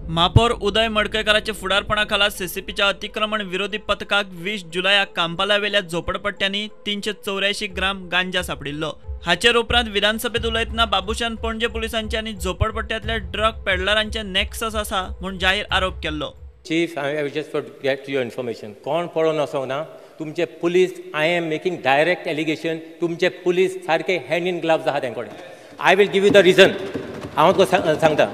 महापौर उदय मडकयकाराच्या फुडारपणाखाला सीसीपीच्या अतिक्रमण विरोधी पथकाक 20 जुलयाक कांपालावेल्या झोपडपट्ट्यांनी 384 ग्राम गांजा सापडिल्लो. हाचेर उपरांत विधानसभेत उलयतना बाबुशान पणजे पुलिसांचे आनी झोपडपट्ट्यांतल्या ड्रग पेडलरांचे नेक्सस आसा म्हूण जाहीर आरोप केल्लो. Chief, I just for get your information, कोण पळोवन वचोंक ना, तुमचे police, I am making direct allegation, तुमचे पुलीस सारके हँड इन ग्लव्स आहा तें कडेन. I will give you the reason, हांव तुका सांगता.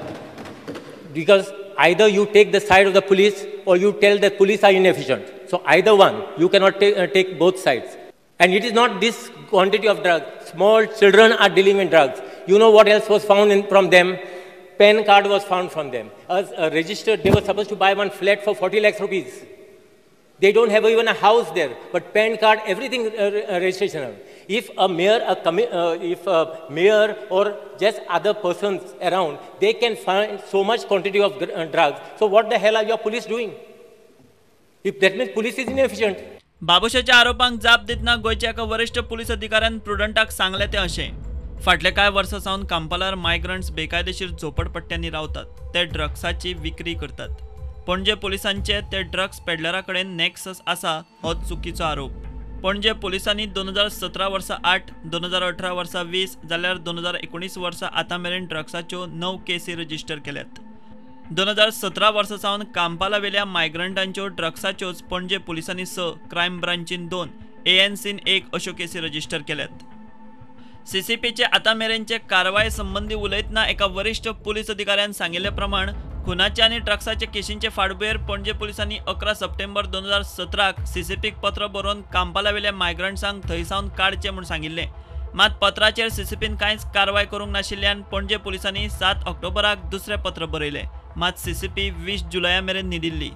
Because either you take the side of the police or you tell the police are inefficient. So either one, you cannot take both sides. And it is not this quantity of drugs. Small children are dealing in drugs. You know what else was found from them? PAN card was found from them. As a registered, they were supposed to buy one flat for 40 lakhs rupees. They don't have even a house there, but PAN card, everything registration. If a mayor, if a mayor or just other persons around, they can find so much quantity of drugs. So what the hell are your police doing? If that means police is inefficient. बाबुशाच्या आरोपांक जाप दितना गोंयच्या एका वरिश्ठ police अधिकाऱ्यान प्रुडंटाक सांगलें तें अशें, फाटल्या कांय वर्सां सावन कांपालार मायग्रंट्स बेकायदेशीर झोपडपट्ट्यांनी रावतात, ते ड्रग्साची विक्री करतात. पणजे पुलिसांचे ते ड्रग्स पेडलरा कडेन नेक्सस आसा हो चुकीचो आरोप. पणजे पुलिसांनी 2017 वर्सा 8, 2018 वर्सा 20 जाल्यार 2019 वर्सा आतां मेरेन ड्रग्साच्यो 9 केसी रजिस्टर केल्यात. 2017 वर्सा सावन कांपालावेल्या मायग्रंटांच्यो ड्रग्साच्योच पणजे पुलिसांनी 6, क्रायम ब्रांचीन 2, एएनसीन 1 अश्यो केसी रजिस्टर केल्यात. सीसीपीचे आतां मेरेनचे कारवाये संबंदी उलयतना एका वरिश्ठ पुलीस अधिकाऱ्यान सांगिल्ले प्रमाण खुनाच्या आनी ड्रग्साच्या केशींचे फाटभुंयेर पणजे पुलिसांनी 11 सप्टेंबर 2017 सीसीपीक पत्र बरोवन कांपालावेल्या मायग्रंट्सांक थंय सावन काडचें म्हूण सांगिल्लें. मात पत्राचेर सीसीपीन कांयच कारवाय करूंक नाशिल्ल्यान पणजे पुलिसांनी 7 ऑक्टोबराक दुसरें पत्र बरयलें. मात सीसीपी 20 जुलया मेरेन न्हिदिल्ली.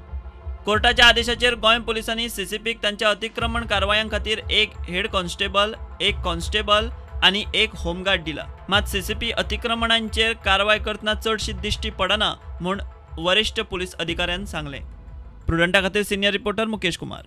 कोर्टाच्या आदेशाचेर गोंय पुलिसांनी सीसीपीक तांच्या अतिक्रमण कारवायां खातीर 1 हेड कॉन्स्टेबल, 1 कॉन्स्टेबल आनी 1 होमगार्ड दिला. मात सीसीपी अतिक्रमणांचेर कारवाय करतना चडशी दिश्टी पडना म्हूण वरिश्ठ पुलीस अधिकाऱ्यान सांगलें. प्रुडंटा खातीर सिनियर रिपोर्टर मुकेश कुमार.